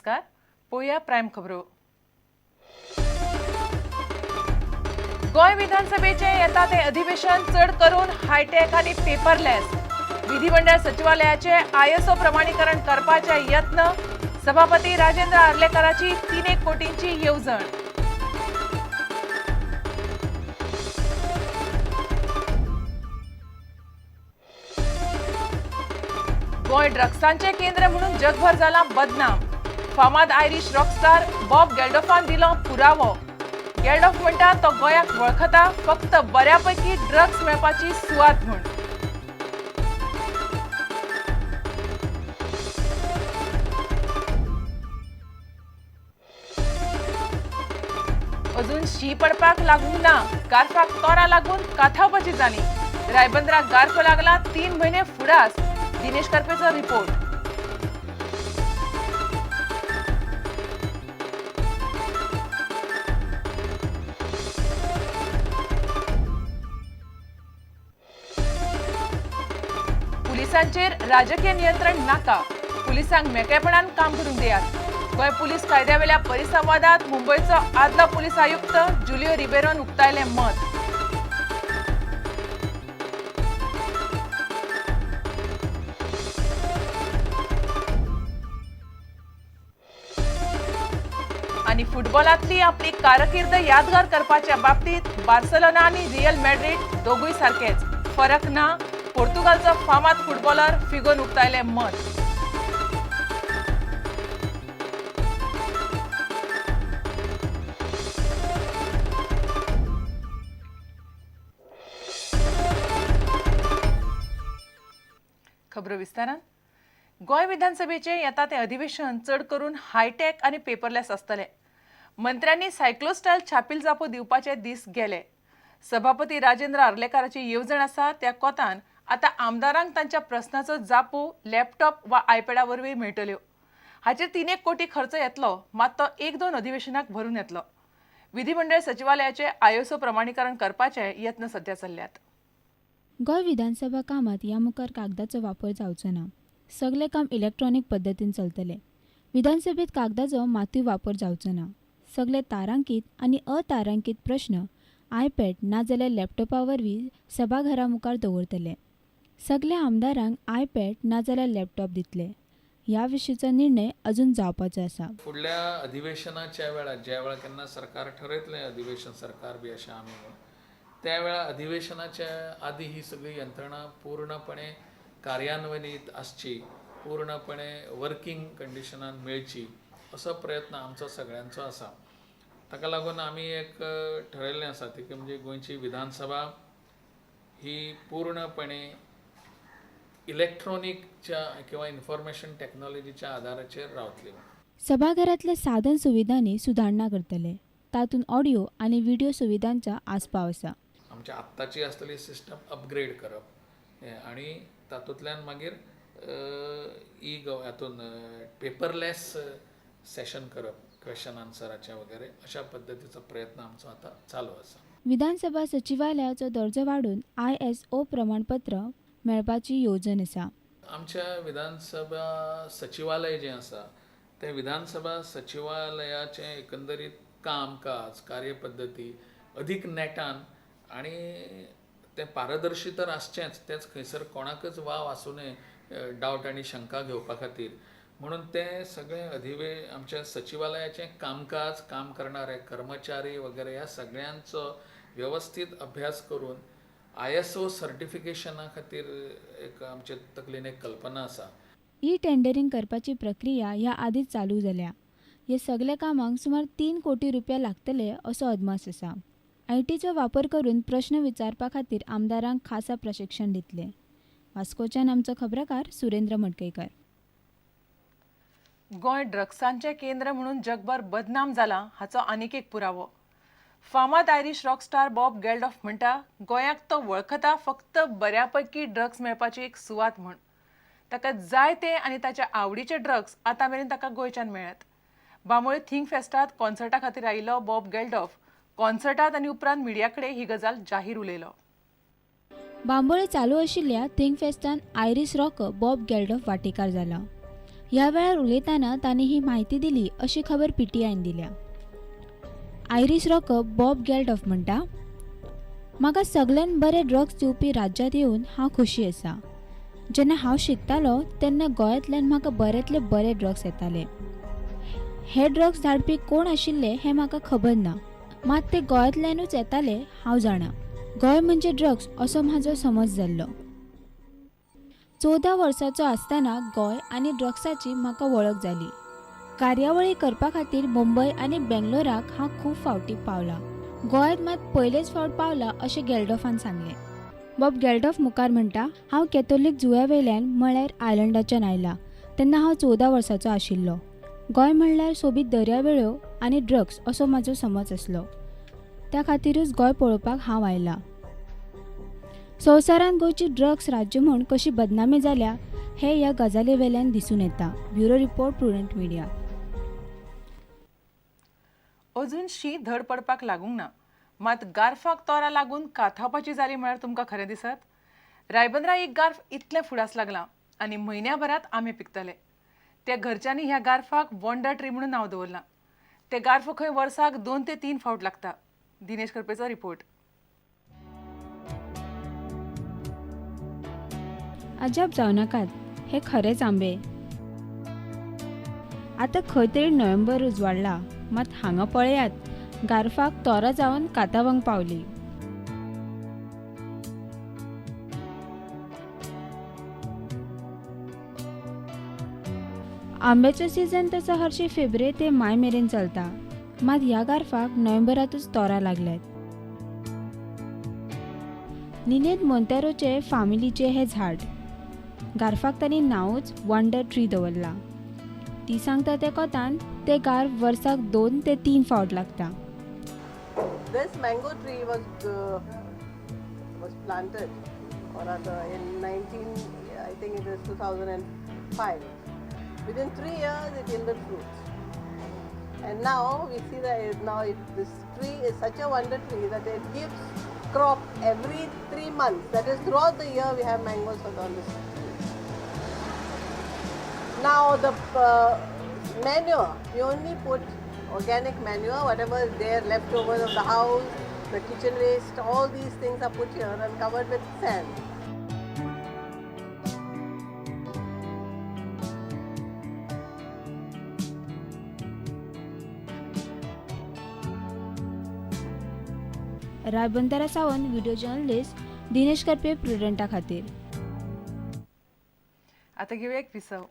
नमस्कार, पळोवया प्रायम खबरो. गोंय विधानसभेचे येता ते अधिवेशन चड करून हायटेक आनी पेपरलेस. विधिमंडळ सचिवालयाचे आयएसओ प्रमाणीकरण करपाचे यत्न. सभापती राजेंद्र आर्लेकराची 3 कोटींची येवजण. गोंय ड्रग्सांचे केंद्र म्हणून जगभर जाला बदनाम. फामाद आयरिश रॉकस्टार बॉब गेल्डॉफान दिलो पुरावो. गेल्डॉफ म्हणटा तो गोंयाक वळखता फक्त बऱ्यापैकी ड्रग्स मेळपाची सुवात म्हूण. अजून शी पडपाक लागूंक ना, गार्फाक तोरां लागून काथावपाची जाली. रायबंदराक गार्फ लागला 3 म्हयने फुडास. दिनेश कर्पेचो रिपोर्ट. पुलिसांचेर राजकीय नियंत्रण नाका, पुलिसांक मेकळेपणान काम करूंक दियात. गोंय पुलीस कायद्यावेल्या परिसंवादात मुंबयचो आदलो पुलीस आयुक्त जुलियो रिबेरोन उक्तायलें मत. आनी फुटबॉलांतली आपली कारकीर्द यादगार करपाच्या बाबतीत बार्सेलोना आनी रियल मॅड्रिड दोगूय सारकेच, फरक ना. पोर्तुगालचो फामाद फुटबॉलर फिगोन उक्तायलें मत. खबरो विस्तारान. गोंय विधानसभेचे येता ते अधिवेशन चड करून हायटेक आनी पेपरलेस आसतलें. मंत्र्यांनी सायक्लोस्टायल छापील जापो दिवपाचे दीस गेले. सभापती राजेंद्र आर्लेकाराची येवजण आसा त्या कोतान आतां आमदारांक तांच्या प्रस्नाचो जापो लॅपटॉप वा आयपॅडा वरवीं मेळटल्यो. हाचेर 3 कोटी खर्च येतलो, मात तो 1-2 अधिवेशनाक भरून येतलो. विधिमंडळ सचिवालयाचे आयएसओ प्रमाणीकरण करपाचे यत्न सध्या चल्ल्यात. गोंय विधानसभा कामात ह्या मुखार कागदाचो वापर जावचो ना. सगलें काम इलेक्ट्रॉनीक पद्दतीन चलतलें. विधानसभेत कागदाचो मातूय वापर जावचो ना. सगले तारांकीत आनी अतारांकीत प्रश्न आयपॅड नाजाल्यार लॅपटॉपा वरवीं सभाघरा मुखार दवरतले. सगल्या आमदारांक आयपॅड नाजाल्यार लॅपटॉप दितले. ह्या विशींचो निर्णय अजून जावपाचो आसा. फुडल्या अधिवेशनाच्या वेळार ज्या वेळार केन्ना सरकार ठरयतलें अधिवेशन सरकार बी अशें आमी म्हणून त्या वेळार अधिवेशनाच्या आदी ही सगळी यंत्रणा पूर्णपणे कार्यान्वयीत आसची, पूर्णपणे वर्किंग कंडिशनान मेळची असो प्रयत्न आमचो सगळ्यांचो आसा. ताका लागून आमी एक ठरयल्लें आसा ती की म्हणजे गोंयची विधानसभा ही पूर्णपणे इलेक्ट्रॉनिकच्या किंवा इन्फॉर्मेशन टॅक्नॉलॉजीच्या आधाराचेर रावतली. सभाघरांतल्या साधन सुविधांनी सुदारणा करतले. तातूंत ऑडियो आनी व्हिडियो सुविधांचो आस्पाव आसा. आमच्या आत्ताची आसतली सिस्टम अपग्रेड करप आनी तातूंतल्यान मागीर ई गव हातून पेपरलेस सेशन करप क्वेश्चन आन्सराचे वगैरे अशा पद्दतीचो प्रयत्न आमचो आतां चालू आसा. विधानसभा सचिवालयाचो दर्जो वाडून आयएसओ प्रमाणपत्र मेळपाची येवजण आसा. आमच्या विधानसभा सचिवालय जें आसा तें विधानसभा सचिवालयाचें एकंदरीत कामकाज कार्यपद्दती अदीक नेटान आनी तें पारदर्शी तर आसचेंच, तेंच खंयसर कोणाकच वाव आसूं नये डावट आनी शंका घेवपा खातीर म्हणून तें सगळें आमच्या सचिवालयाचें कामकाज, काम करणारे कर्मचारी वगैरे ह्या सगळ्यांचो वेवस्थीत अभ्यास करून आयएसओ सर्टिफिकेशना खातीर एक आमचे तकलेन एक कल्पना आसा. ई टेंडरिंग करपाची प्रक्रिया ह्या आदींच चालू जाल्या. हे सगल्या कामांक सुमार 3 कोटी रुपया लागतले असो अदमास आसा. आयटीचो वापर करून प्रश्न विचारपा खातीर आमदारांक खासा प्रशिक्षण दितले. वास्कोच्यान आमचो खबराकार सुरेंद्र मडकयकर. गोंय ड्रग्सांचें केंद्र म्हणून जगभर बदनाम जाला हाचो आनीक एक पुरावो. फामाद आयरिश रॉकस्टार बॉब गेल्डॉफ म्हणटा गोंयाक तो वळखता फक्त बऱ्यापैकी ड्रग्स मेळपाची एक सुवात म्हूण. ताका जाय ते आनी ताच्या आवडीचे ड्रग्स आतां मेरेन ताका गोंयच्यान मेळ्ळ्यात. बांबोळे थिंक फेस्टात कॉन्सर्टा खातीर आयिल्लो बॉब गेल्डॉफ कॉन्सर्टात आनी उपरांत मिडिया कडेन ही गजाल जाहीर उलयलो. बांबोळे चालू आशिल्ल्या थिंक फेस्टान आयरिश रॉकर बॉब गेल्डॉफ वांटेकार जाला. ह्या वेळार उलयतना तांणी ही म्हायती दिली अशी खबर पीटीआयन दिल्या. आयरीश रॉकर बॉब गेल्डॉफ म्हणटा, म्हाका सगळ्यान बरे ड्रग्स दिवपी राज्यांत येवन हांव खोशी आसा. जेन्ना हांव शिकतालो तेन्ना गोंयांतल्यान म्हाका बऱ्यांतले बरे ड्रग्स येताले. हे ड्रग्स धाडपी कोण आशिल्ले हें म्हाका खबर ना, मात ते गोंयांतल्यानूच येताले हांव जाणा. गोंय म्हणजे ड्रग्स असो म्हाजो समज जाल्लो. 14 वर्सांचो आसतना गोंय आनी ड्रग्साची म्हाका वळख जाली. कार्यावळी करपा खातीर मुंबय आनी बेंगलोराक हांव खूब फावटी पावलां. गोंयांत मात पयलेच फावट पावलां अशें गेल्डॉफान सांगलें. बॉब गेल्डॉफ मुखार म्हणटा, हांव कॅथोलीक जुंव्या वयल्यान म्हळ्यार आयलंडाच्यान आयला तेन्ना हांव 14 वर्सांचो आशिल्लो. गोंय म्हणल्यार सोबीत दर्यावेळो आनी ड्रग्स असो म्हाजो समज आसलो. त्या खातीरूच गोंय पळोवपाक हांव आयला. संवसारांत गोंयची ड्रग्स राज्य म्हूण कशी बदनामी जाल्या हे ह्या गजाली वेल्यान दिसून येता. Bureau report, Prudent Media. अजून शीं धड पडपाक लागूंक ना, मात गार्फाक तोरां लागून काथावपाची जाली म्हळ्यार तुमकां खरें दिसत? रायबंदरा एक गार्फ इतलें फुडास लागलां आनी म्हयन्याभरांत आंबे पिकतले. त्या घरच्यांनी ह्या गार्फाक वंडर ट्री म्हणून नांव दवरलां. ते गार्फ खंय वर्साक 2 ते 3 फावट लागता. दिनेश करपेचो रिपोर्ट. अजाप जावं नाकात, हे खरेंच आंबे. आतां खंय तरी नोव्हेंबर उजवाडला, मात हांगा पळयात गार्फाक तोरां जावन कातावंक पावली. आंब्याचो सीजन तसो हरशीं फेब्रेर ते माय मेरेन चलता, मात ह्या गार्फाक नोव्हेंबरांतूच तोरां लागल्यात. निनेद मोंतेरोचे फामिलीचे हे झाड. गार्फाक तांणी नांवूच वंडर ट्री दवरलां. ती सांगता त्या कोतान ते गार्फ वर्साक 2 ते 3 फावट लागता. This mango tree was planted or rather in 19, I think it is 2005. Within 3 years it yielded fruits. And now we see that this tree is such a wonder tree that it gives crop every 3 months. That is, throughout the year we have mangoes on this tree. Now the manure, we only put organic manure, whatever is there left over of the house, the kitchen waste, all these things are put here and covered with sand. रायबंदरा सावन video journalist Dinesh Karpe प्रुडंटा खातीर. आतां घेवया एक विसव.